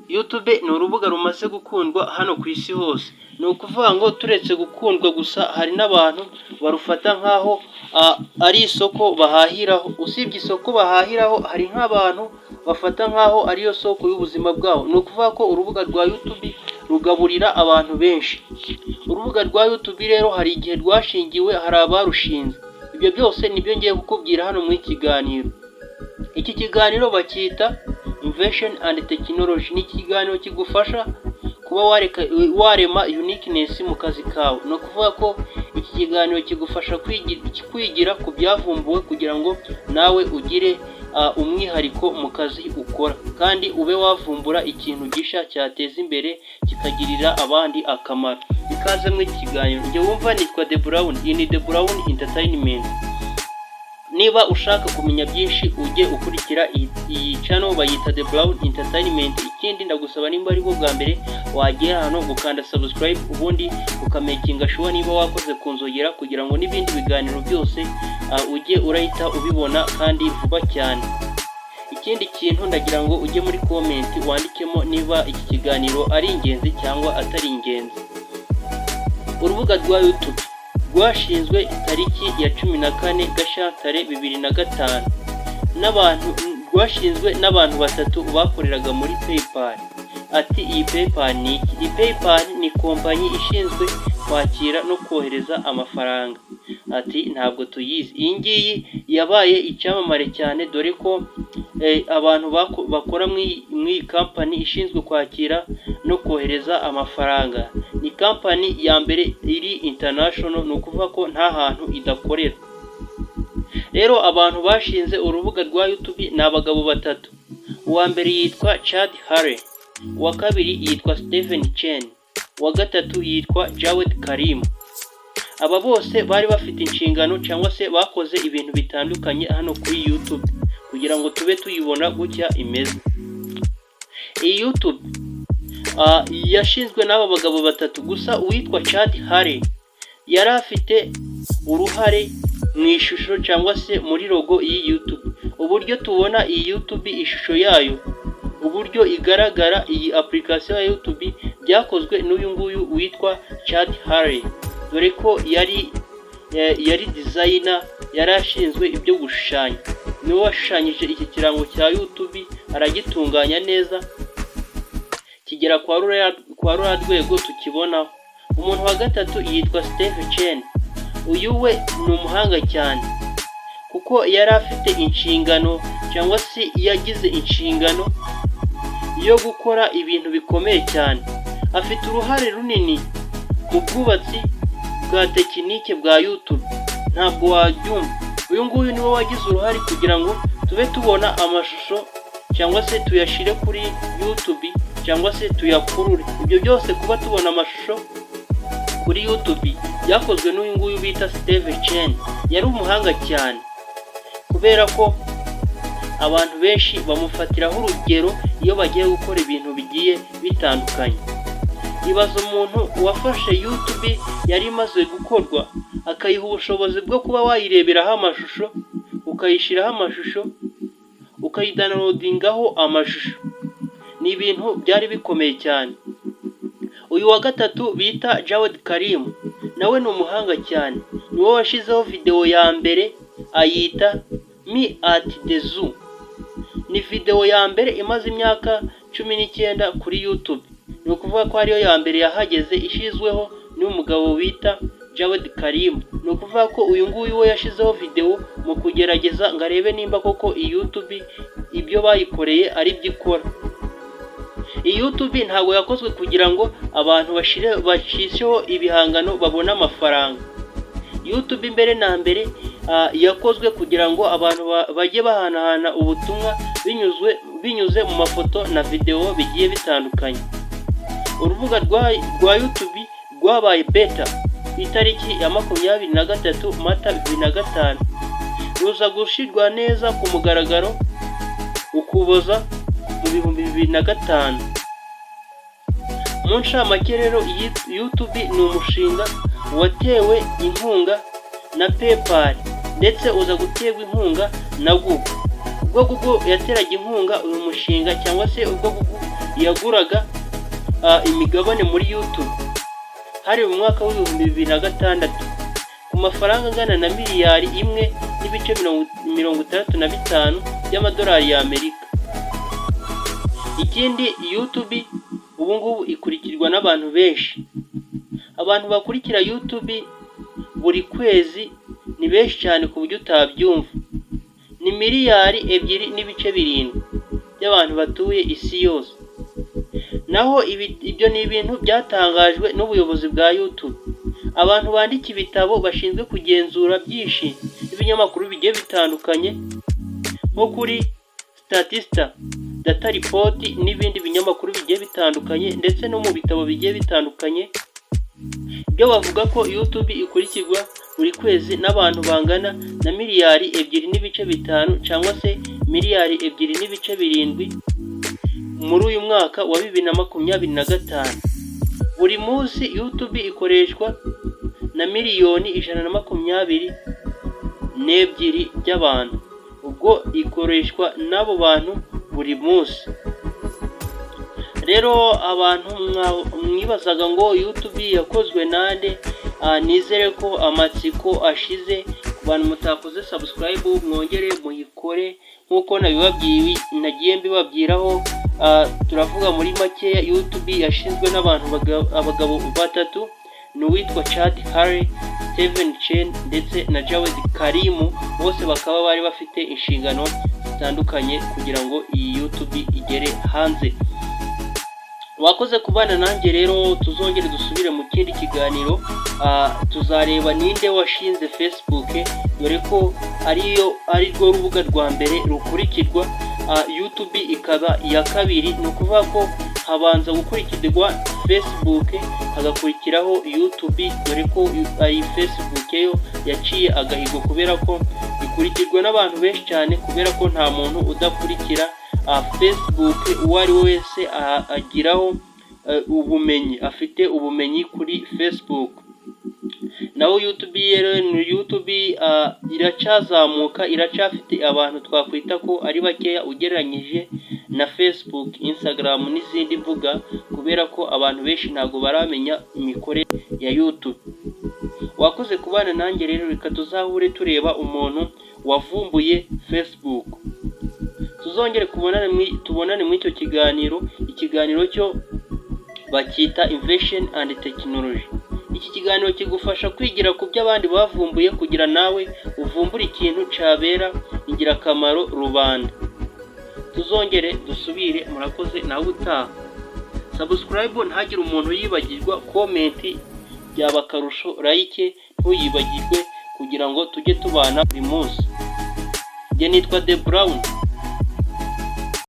YouTube ni urubuga rumaze gukundwa hano ku isi hose. Ni ukuvuga ngo turetse gukundwa gusa, hari n'abantu barufata nk'aho ari isoko bahahiraho. Usibye isoko bahahiraho, hari nk'abantu bafata nk'aho ariyo soko y'ubuzima bwabo. Ni ukuvuga ko urubuga rwa YouTube rugaburira abantu benshi. Urubuga rwa YouTube rero hari igihe rwashingiwe, hari abarushinze. Ibyo byose nibyo ngiye kukubwira hano muri iki kiganiro. Iki kiganiro bacyita Invention and Technology. Ni ikiganiro kigufasha kuba wareka warema uniqueness mu kazi kawe. Ni ukuvuga ko iki kiganiro kigufasha kwigira ku byavumbuwe kugira ngo nawe ugire umwihariko mu kazi ukora, kandi ube wavumbura ikintu gishya cyateza imbere, kikagirira abandi akamaro. Ikaze muri iki kiganiro. Njye wumva nitwa The Brown, iyi ni The Brown Entertainment. Niba ushaka kumenya byinshi, ujye ukurikira iyi channel bayita The Brown Entertainment. Ikindi ndagusaba, nimba aribwo bwa mbere wagera hano, gukanda subscribe, ubundi ukamakinga sure niba wakoze ku nzogera, kugira ngo n'ibindi biganiro byose ujye urahita ubibona kandi vuba cyane. Ikindi kintu, ndagira ngo ujye muri comment wandikemo niba iki kiganiro ari ingenzi cyangwa atari ingenzi. Urubuga rwa YouTube rwashinzwe tariki ya 14 Gashyantare 2005 n'abantu, rwashinzwe n'abantu batatu bakoreraga muri PayPal. Ati: "Iyi PayPal ni iki?" Iyi PayPal ni kompanyi ishinzwe kwakira no kohereza amafaranga. Ati: "Ntabwo tuyizi." Iyi ngiyi yabaye icyamamare cyane, dore ko abantu bakora muri iyi kampani ishinzwe kwakira no kohereza amafaranga, ni kampani ya mbere iri international, ni ukuvuga ko nta hantu idakorera. Rero abantu bashinze urubuga rwa YouTube ni abagabo batatu. Uwa mbere yitwa Chad Hurley, uwa kabiri yitwa Steven Chen, uwa gatatu yitwa Jawed Karim. Aba bose bari bafite inshingano cyangwa se bakoze ibintu bitandukanye hano kuri YouTube kugira ngo tube tuyibona gutya imeze. Iyi YouTube yashinzwe n'aba bagabo batatu gusa. Uwitwa Chad Hurley yari afite uruhare mu ishusho cyangwa se muri logo y'iyi YouTube. Uburyo tubona iyi YouTube, ishusho yayo, uburyo igaragara, iyi application ya YouTube, byakozwe n'uyu nguyu witwa Chad Hurley, dore ko yari designer, yari ashinzwe ibyo gushushanya. Niwe washushanyije iki kirango cya YouTube, aragitunganya neza kigera kwa ruriya rwego tukibonaho. Umuntu wa gatatu yitwa Steve Chen. Uyu we ni umuhanga cyane, kuko yari afite inshingano cyangwa se yagize inshingano yo gukora ibintu bikomeye cyane. Afite uruhare runini mu bwubatsi bwa tekinike bwa YouTube. Ntabwo wabyumva, uyu nguyu niwe wagize uruhare kugira ngo tube tubona amashusho, cyangwa se tuyashyire kuri YouTube, cyangwa se tuyakurure. Ibyo byose, kuba tubona amashusho kuri YouTube, byakozwe n'uyu nguyu bita Steve Chen. Yari umuhanga cyane, kubera ko abantu benshi bamufatiraho urugero iyo bagiye gukora ibintu bigiye bitandukanye. Ibaza umuntu wafashe YouTube yari imaze gukorwa, akayiha ubushobozi bwo kuba wayireberaho amashusho, ukayishyiraho amashusho, ukayidownloadingaho amashusho. Ni ibintu byari bikomeye cyane. Uyu wa gatatu bita Jawed Karim nawe ni umuhanga cyane. Niwe washyizeho videwo ya mbere, ayita "Me at the Zoo". Ni videwo ya mbere imaze imyaka 19 kuri YouTube. Ni ukuvuga ko ariyo ya mbere yahageze, ishyizweho n'umugabo bita Jawed Karim. Ni ukuvuga ko uyu nguyu we yashyizeho videwo mu kugerageza ngo arebe nimba koko iyi YouTube ibyo bayikoreye ari byo ikora. Iyi YouTube ntabwo yakozwe kugira ngo abantu bashire bashiseho ibihangano babone amafaranga. YouTube mbere na mbere yakozwe kugira ngo abantu bajye bahanahana ubutumwa binyuze mu mafoto na videwo bigiye bitandukanye. Urubuga rwa YouTube rwabaye beta ku itariki ya 23 Mata 2005, ruza gushyirwa neza ku mugaragaro Ukuboza mu 2005. Mu ncamake rero, iyi YouTube ni umushinga watewe inkunga na PayPal, ndetse uza guterwa inkunga na Google. Ubwo Google yateraga inkunga uyu mushinga, cyangwa se ubwo Google yaguraga imigabane muri YouTube, hari mu mwaka w'2006, ku mafaranga angana na miliyari 1.65 by'amadolari y'Amerika. Ikindi, YouTube ubu ngubu ikurikirwa n'abantu benshi. Abantu bakurikira YouTube buri kwezi ni benshi cyane ku buryo utabyumva. Ni miliyari 2.7 by'abantu batuye isi yose. Naho ibyo ni ibintu byatangajwe n'ubuyobozi bwa YouTube. Abantu bandika ibitabo, bashinzwe kugenzura byinshi n'ibinyamakuru bigiye bitandukanye, nko kuri Statista Data Report n'ibindi binyamakuru bigiye bitandukanye, ndetse no mu bitabo bigiye bitandukanye, byo bavuga ko YouTube ikurikirwa buri kwezi n'abantu bangana na miliyari 2.5, cyangwa se miliyari 2.7 muri uyu mwaka wa 2025. Buri munsi YouTube ikoreshwa na miliyoni 122 by'abantu. Ubwo ikoreshwa n'abo bantu buri munsi. Rero abantu mwibazaga ngo YouTube yakozwe nande, nizere ko amatsiko ashize. Ku bantu mutakoze subscribe, mwongere muyikore nk'uko nabibabwiye, nagiye mbibabwiraho. Turavuga muri makeya, YouTube yashinzwe n'abantu, abagabo batatu, ni uwitwa Chad Hurley, Steven Chen ndetse na Jawed Karim. Bose bakaba bari bafite inshingano zitandukanye kugira ngo iyi YouTube igere hanze. Wakoze kubana nanjye rero, tuzongere dusubire mu kindi kiganiro. Tuzareba ninde washinze Facebook, dore ko ariyo ari rwo rubuga rwa mbere rukurikirwa, YouTube ikaba iya kabiri. Ni ukuvuga ko habanza gukurikirwa Facebook, hagakurikiraho YouTube, dore ko ari Facebook yo yaciye agahigo kubera ko ikurikirwa n'abantu benshi cyane, kubera ko nta muntu udakurikira Facebook. Uwo ari we wese agiraho ubumenyi, afite ubumenyi kuri Facebook. Naho YouTube rero, ni YouTube iracyazamuka, iracyafite abantu twakwita ko ari bakeya ugereranyije na Facebook, Instagram n'izindi mbuga, kubera ko abantu benshi ntabwo baramenya imikorere ya YouTube. Wakoze kubana nanjye rero, reka tuzahure tureba umuntu wavumbuye Facebook. Tuzongere tubonane muri icyo kiganiro. Ikiganiro cyo bacyita Invention and Technology. Iki kiganiro kigufasha kwigira ku byo abandi bavumbuye, kugira nawe uvumbure ikintu cyabera ingirakamaro rubanda. Tuzongere dusubire, murakoze, nawe utaha. Subscribe ntagire umuntu yibagirwa, comment byaba akarusho, like ntuyibagirwe, kugira ngo tujye tubana buri munsi. Njye nitwa The Brown.